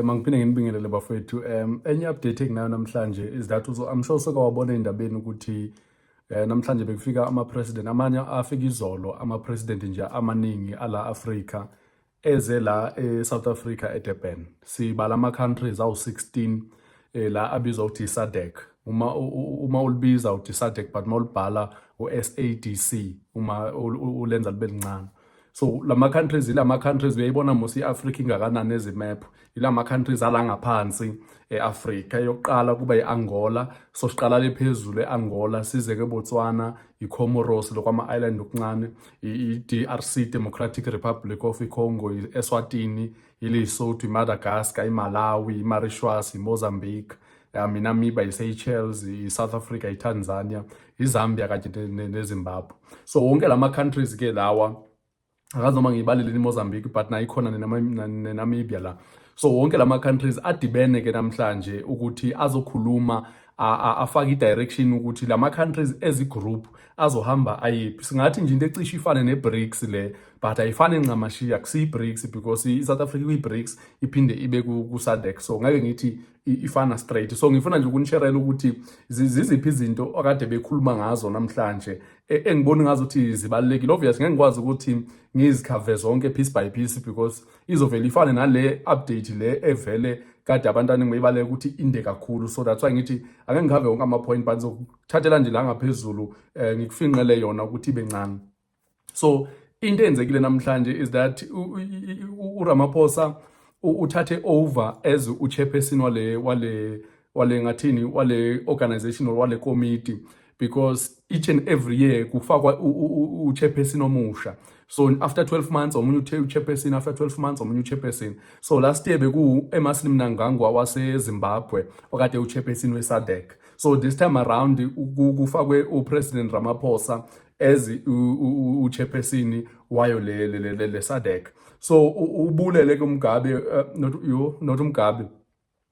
Mangiphinde nginibingelele bafowethu. Enye update enginayo namhlanje is that I'm sure seke wabona endabeni ukuthi namhlanje bekufika ama-president amanye afika izolo, ama-president nje amaningi ala Africa eze la e-South Africa, eDurban. Sibala ama-countries awu-16 la abizwa ukuthi i-SADC. Uma ulibiza uthi SADC, but uma ulibhala u-SADC, uma ulenza libe lincane. So lama countries, ilama countries uyayibona mos iAfrica ingakanani ezi-map, ilama countries ala ngaphansi eAfrica. Eyokuqala kuba iAngola, so siqala le phezulu eAngola, size ke Botswana, iComoros, lokwama island okuncane, iDRC, Democratic Republic of Congo, iEswatini, iLesotho, iMadagascar, iMalawi, iMauritius, iMozambique, iNamibia, iSeychelles, iSouth Africa, iTanzania, iZambia kanye neZimbabwe. So wonke lama countries ke lawa, akazi noma ngiyibalile iMozambique, but nayo ikhona, neNamibia la. So wonke lama countries adibene ke namhlanje ukuthi azokhuluma, afake i-direction ukuthi lama countries as i-group azohamba ayiphi. Singathi nje into ecishe ifane ne-BRICS le, but ayifani ncamashi, akusiyi BRICS, because i-South Africa kwi-BRICS iphinde ibe ku-SADC, so ngeke ngithi ifana straight. So ngifuna nje ukunisharela ukuthi ziziphi izinto akade bekhuluma ngazo namhlanje engibona ngazo ukuthi zibalulekile. Obvious ngeke ngikwazi ukuthi ngizikhave zonke piece by piece, because izovele ifane nale update le evele kade abantu abaningi beyibaleka ukuthi inde kakhulu. So that's why ngithi ake ngikhave wonke ama-point, but ngizokuthathela nje la ngaphezulu, ngikufinqele yona ukuthi ibe ncane. So into eyenzekile namhlanje is that uRamaphosa uthathe over as uchairperson wale ngathini, wale organization or wale committee, because each and every year kufakwa uchairperson omusha. So after 12 months omunye uthe uchairperson, after 12 months omunye uchairperson. So last year beku Emmerson Mnangagwa waseZimbabwe okade uchairperson weSADC. So this time around kufakwe uPresident Ramaphosa as uchairperson wayo le SADC. So ubulele ke uMugabe, not yo, not uMugabe,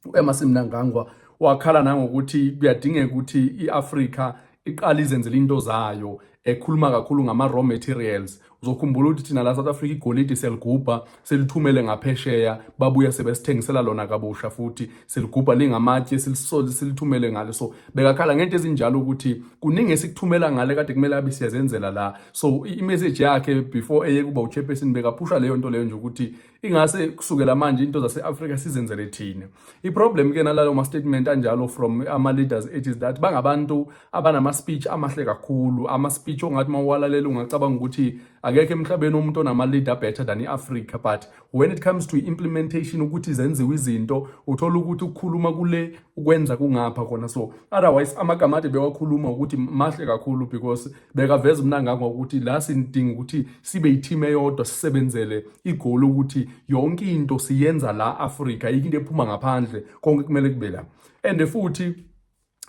uEmmerson Mnangagwa. Wakhala nangokuthi kuyadingeka ukuthi iAfrika iqale izenzele into zayo, ekhuluma kakhulu ngama raw materials. Uzokhumbula ukuthi thina la South Africa igolide siyaligubha, silithumele ngaphesheya, babuya sebesithengisela lona kabusha futhi. Siligubha lingamatshe, silithumele ngale. So bekakhala ngento ezinjalo ukuthi kuningi esikuthumela ngale kade kumele abe siyazenzela la. So i-message yakhe before eye kuba uchairperson bekaphusha leyo nto leyo nje, ukuthi ingase kusukela manje into zase-Afrika sizenzele thina. I-problem ke nalalo ma-statement anjalo from ama-leaders ethu is that bangabantu abanama-speech amahle kakhulu, ama-speech ongathi uma uwalalela ungacabanga ukuthi akekho emhlabeni umuntu onama-leader better than i-Africa. But when it comes to implementation, ukuthi zenziwe izinto, uthola ukuthi ukukhuluma kule, ukwenza kungapha khona. So otherwise amagama ade bewakhuluma ukuthi mahle kakhulu, because bekaveza uMnangagwa ukuthi la sidinga ukuthi sibe i-team eyodwa, sisebenzele i-goal ukuthi yonke into siyenza la Africa, ayikho into ephuma ngaphandle, konke kumele kube la. And futhi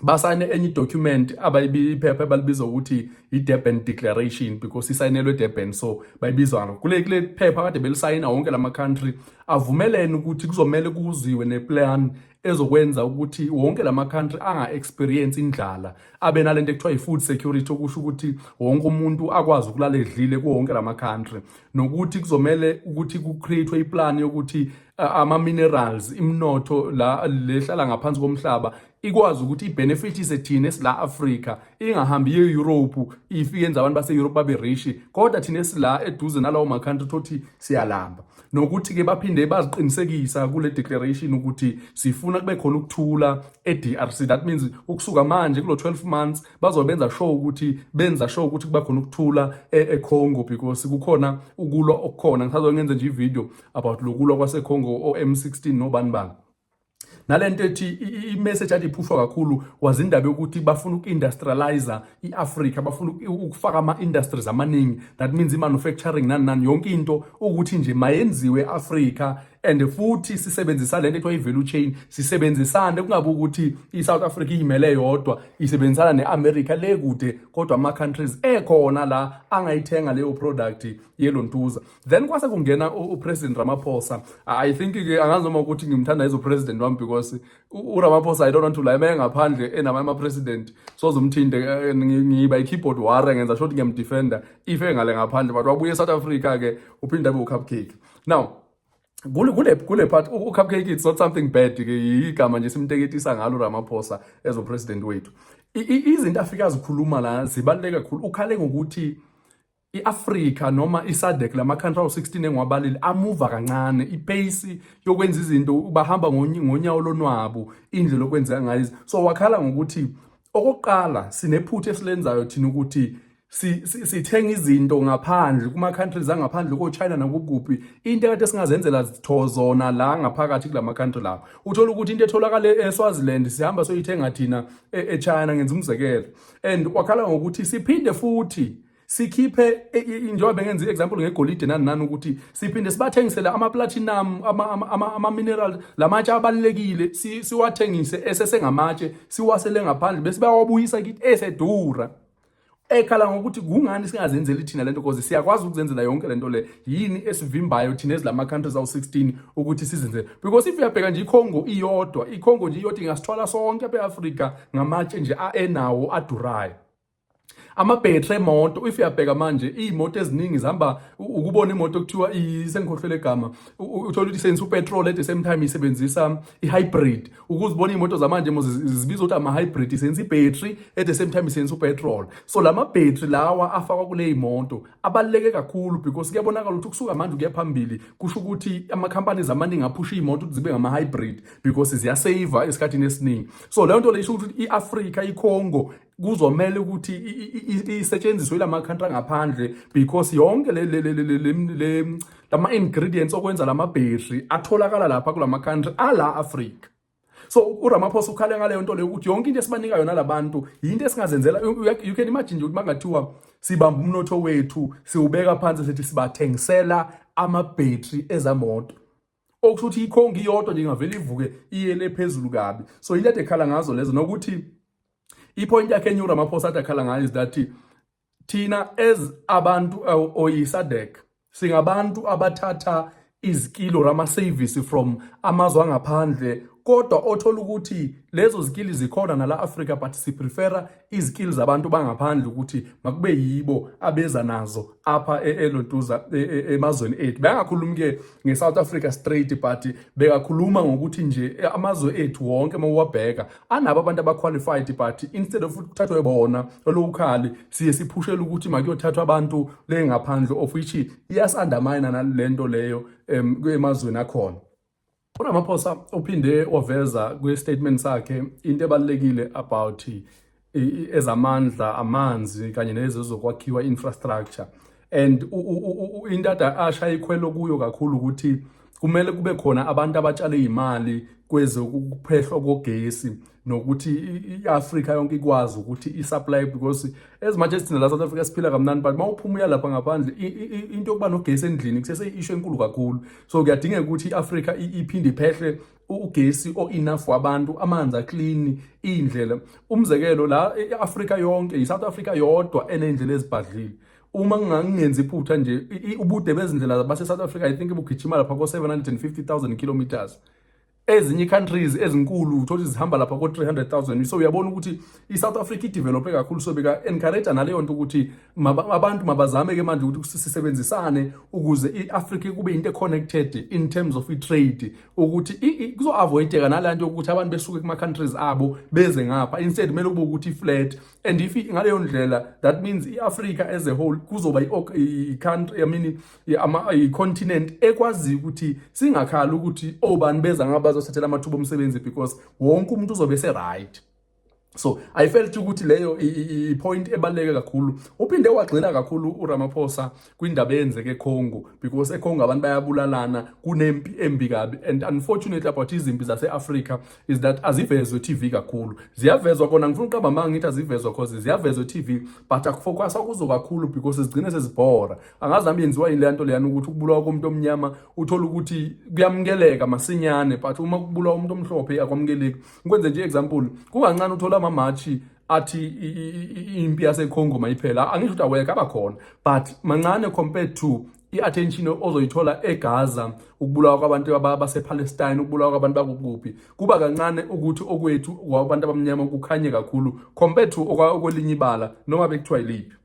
basayine enye idocument abayiphepha abalibiza ukuthi i-Durban Declaration, because isayinelwe eDurban, so bayibizwa ngalo. Kule phepha kade belisayina, wonke lama country avumelene ukuthi kuzomela kuziwe neplan ezokwenza ukuthi wonke lama country anga experience indlala, abe nalento ekuthiwa i-food security, okusho ukuthi wonke umuntu akwazi ukulala edlile kuwo wonke lama country, nokuthi kuzomele ukuthi ku-create iplan yokuthi ama-minerals, imnotho la lehlala ngaphansi komhlaba, ikwazi ukuthi ibenefitise thina esila Africa, ingahambi iye Europe, ifike yenza abantu base Europe babe rich, kodwa thina esila eduze nalawo ma country thothi siyalamba. Nokuthi ke baphinde baziqinisekisa kule declaration ukuthi sifuna kube khona ukuthula e-DRC. That means ukusuka manje kulo 12 months bazobenza sure ukuthi benza sure ukuthi kuba khona ukuthula eCongo, because kukhona ukulwa okukhona. Ngisazoyenza nje i-video about lokulwa kwaseCongo, o-M16 nobani bani. Nalento ethi i-message athi iphushwa kakhulu was indaba yokuthi bafuna uku-industrialize i-Africa, bafuna ukufaka ama-industries amaningi. That means i-manufacturing, nani nani, yonke into ukuthi nje mayenziwe e-Africa. And futhi sisebenzisa lento ekuthiwa i-value chain, sisebenzisane, kungabi ukuthi i-South Africa iyimele yodwa, isebenzisana ne-America le kude, kodwa ama-countries ekhona la angayithenga leyo product yelontuza. Then kwase kungena uPresident Ramaphosa. I think ke angazi noma ukuthi ngimthanda as upresident wami, because uRamaphosa, I don't want to lie, ngaphandle enamanye ama-president sozumthinte, ngiba i-keyboard warrior, ngenza sure ukuthi ngiyamdefenda if engale ngaphandle, but wabuye e-South Africa ke uphinde abe u-cupcake now. Kule part u-cupcake, it's not something bad ke, igama nje simteketisa ngalo Ramaphosa as president wethu. Izinto afika azikhuluma la zibaluleke kakhulu. Ukhale ngokuthi iAfrika noma iSADC, lama country awu-16 engiwabalile, amuva kancane ipace yokwenza izinto, bahamba ngonyawo lonwabu indlela okwenzeka ngayo. So wakhala ngokuthi okokuqala sinephutha esilenzayo thina ukuthi sithenga izinto ngaphandle kuma countries angaphandle ko-China nakukuphi, into ekade singazenzela zona la ngaphakathi kulama country lawo. Uthola ukuthi into etholakala eSwaziland sihamba soyithenga thina eChina, ngenza umzekelo. And wakhala ngokuthi siphinde futhi sikhiphe, njengoba bengenza i-example ngegolide nani nani, ukuthi siphinde sibathengisele ama-platinum, ama-mineral, lamatshe abalulekile, siwathengise esesengamatshe, siwasele ngaphandle bese bayawabuyisa kithi esedura. Ekhala ngokuthi kungani singazenzeli thina lento, because siyakwazi ukuzenzela yonke lento le. Yini esivimbayo thina ezilama countries awu-16 ukuthi sizenzele? Because if uyabheka nje iCongo iyodwa, iCongo nje iyodwa ingasithwala sonke apha e-Afrika ngamatshe nje enawo adurayo. Amabhetri emoto, if uyabheka manje iy'moto eziningi zihamba, ukubona imoto kuthiwa, sengikhohlwele igama, uthola ukuthi isebenzisa upetrol, at the same time isebenzisa i-hybrid. Ukuzibona iy'moto zamanje mo zibizwa ukuthi ama-hybrid, isebenzisa ibhetri, at the same time isebenzisa upetrol. So la mabhetri lawa afakwa kule y'moto abaluleke kakhulu because kuyabonakala ukuthi kusuka manje kuya phambili kusho ukuthi ama-companies amaningi aphusha iy'moto ukuthi zibe ngama-hybrid because ziyaseva esikhathini esiningi. So leyo nto leyo isho ukuthi i-Afrika, iCongo kuzomela ukuthi isetshenziswe ilama country angaphandle because yonke le lama ingredients okwenza lama battery atholakala lapha kulama country ala Africa. So uRamaphosa ukhale ngaleyo nto leyo ukuthi yonke into esibanika yona labantu yinto esingazenzela. You can imagine nje ukuthi mangathiwa sibamba umnotho wethu siwubeka phansi, sithi sibathengisela ama-battery ezamoto, okusho ukuthi ikhongi iyodwa nje ingavele ivuke iyele phezulu kabi. So into ade ekhala ngazo lezo, nokuthi ipoint yakhe enye uRamaphosa athi akhala ngayo is that thina as abantu oyi-SADC singabantu abathatha iziskill or ama-service from amazwe angaphandle, kodwa othola ukuthi lezo ziskill zikhona nala Africa, but siprefera iziskill zabantu bangaphandle ukuthi makube yibo abeza nazo apha elontuza emazweni ethu. Bengakhulumi ke nge-South Africa straight, but bekakhuluma ngokuthi nje amazwe ethu wonke uma uwabheka anabo abantu aba-qualified, but instead of kuthathwe bona locally, siye siphushele ukuthi makuyothathwa abantu le ngaphandle, of which iyasi-undermine nale nto leyo emazweni akhona. URamaphosa uphinde waveza kwi-statement sakhe into ebalulekile about ezamandla, amanzi kanye nezokwakhiwa infrastructure, and into ade ashaya ikhwelo kuyo kakhulu ukuthi kumele kube khona abantu abatshale imali kwezokuphehlwa kogesi nokuthi i-Afrika yonke ikwazi ukuthi i-supply, because as much as thina la South Africa siphila kamnandi, but mawuphuma uya lapha ngaphandle, into yokuba nogesi endlini kusese-issue enkulu kakhulu. So kuyadingeka ukuthi i-Afrika iphinde iphehle ugesi o-enough wabantu, amanzi aclean, iy'ndlela. Umzekelo la e-Afrika yonke, i-South Africa yodwa eney'ndlela ezibhadlile. Uma ngingenzi iphutha nje, ubude bezindlela base-South Africa, I think, bugijima lapha ko-750,000 kilometers. Ezinye i-countries ezinkulu uthola zihamba lapha ko-300,000. So uyabona ukuthi i-South Africa idevelope kakhulu. So beka-encourage naleyo nto ukuthi abantu mabazame-ke manje ukuthi sisebenzisane ukuze i-Africa kube into e-connected in terms of i-trade, ukuthi kuzo-avoideka nala nto yokuthi abantu besuke kuma-countries abo beze ngapha. Instead kumele kube ukuthi i-flat, and if ngaleyo ndlela, that means i-Africa as a whole kuzoba i-country, I mean, i-continent ekwaziyo ukuthi singakhali ukuthi obani beza ngapha bazothathela amathuba omsebenzi, because wonke umuntu uzobe ese-right. So I felt ukuthi leyo i-point ebaluleke kakhulu. Uphinde wagxila kakhulu uRamaphosa kwindaba eyenzeke eCongo, because eCongo abantu bayabulalana, kunempi embi kabi, and unfortunately about izimpi zase-Africa is that azivezwe TV kakhulu. Ziyavezwa kona, ngifuna uqamba manga ngithi azivezwa, cause ziyavezwa TV, but akufocuswa kuzo kakhulu because zigcine sezibhora. Angazi nami yenziwa yini le nto leyana ukuthi ukubulawa komuntu omnyama uthola ukuthi kuyamukeleka masinyane, but uma kubulawa umuntu omhlophe akwamukeleki. Ngikwenze nje example, kungancane uthola ama-march athi impi yaseCongo mayiphela. Angisho ukuthi awekho abakhona, but mancane compared to i-attention ozoyithola eGaza, ukubulawa kwabantu basePalestine, ukubulawa kwabantu bakuphi. Kuba kancane ukuthi okwethu kwabantu abamnyama kukhanye kakhulu compared to okwelinye ibala noma bekuthiwa yiliphi.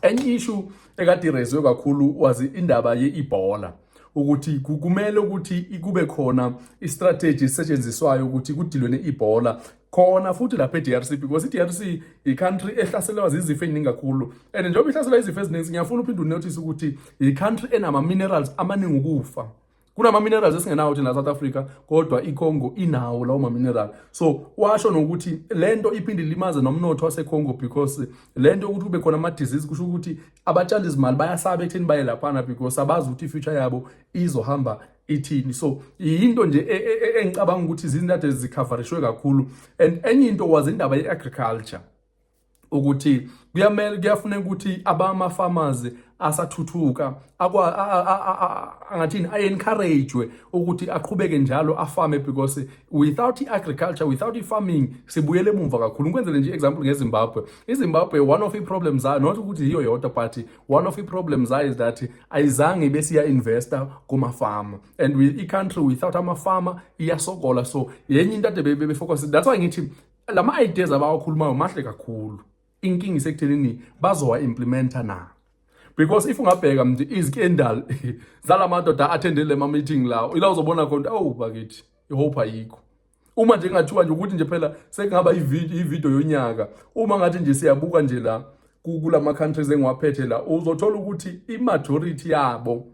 Enye issue ekade iraiswe kakhulu was indaba ye-Ebola. Ukuthi kumele ukuthi kube khona i-strategy esetshenziswayo ukuthi kudilwe ne-Ebola khona futhi lapha e-DRC, because i-DRC i-country ehlaselwa zizifo ey'ningi kakhulu, and njengoba ihlaselwa izifo eziningi, ngiyafuna uphinde unotice ukuthi i-country enama-minerals amaningi ukufa. Kunama-minerals esingenawo thina South Africa, kodwa iCongo inawo lawo ma-mineral. So washo nokuthi lento iphinde ilimaze nomnotho waseCongo, because lento ukuthi kube khona ama-disease kusho ukuthi abatshali izimali bayasaba ekutheni baye laphana, because abazi ukuthi i-future yabo izohamba ithini. So yinto nje engicabanga ukuthi izinto ade zikhavarishwe kakhulu. And enye into was indaba ye-agriculture, ukuthi kuyamele, kuyafuneka ukuthi abama-farmers asathuthuka angathini, ayi-encouragewe ukuthi aqhubeke njalo afame, because without i-agriculture, without i-farming, sibuyele emumva kakhulu. Ngikwenzele nje i-example ngeZimbabwe. IZimbabwe, one of i-problems zayo, not ukuthi yiyo yodwa, but one of i-problems zayo is that ayizange besiya-investa kumafama, and i-country without amafama iyasokola. So yenye into ade befocus. That's why ngithi lama ideas abawakhulumayo mahle kakhulu, inkinga isekuthenini bazowa-implementa na, because if ungabheka nje izi-scandal zalamadoda attendele ama meeting lawo, ila uzobona khona, awu bakithi, i-hope ayikho. Uma nje kungathiwa nje ukuthi nje phela sekungaba ividiyo yonyaka, uma ngathi nje siyabuka nje la kulama countries engiwaphethe la, uzothola ukuthi i-majority yabo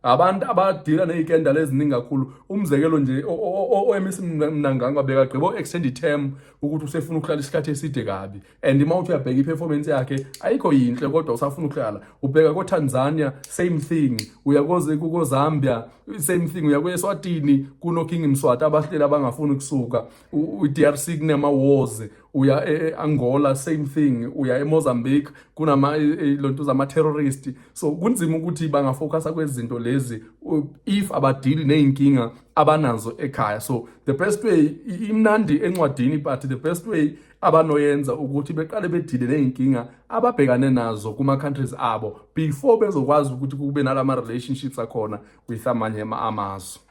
abantu abadila ney'scandal eziningi kakhulu. Umzekelo nje, o-Emmerson Mnangagwa bekagqiba o-extend i-term ukuthi usefuna ukuhlala isikhathi eside kabi, and uma uthi uyabheka i-performance yakhe ayikho yinhle, kodwa usafuna ukuhlala. Ubheka ko-Tanzania, same thing. Uya ko-Zambia, same thing. Uya kwe-Eswatini, kuno-King Mswati abahleli abangafuni ukusuka. I-DRC kunama-wars. Uya e-Angola, same thing. Uya eMozambique, kunama lonto zama-terrorist. So kunzima ukuthi bangafocusa kwezinto lezi if abadili ney'nkinga abanazo ekhaya. So the best way, imnandi encwadini, but the best way abanoyenza ukuthi beqale bedile ney'nkinga ababhekane nazo kuma-countries abo before bezokwazi ukuthi kube nalama relationships akhona with amanye amazwe.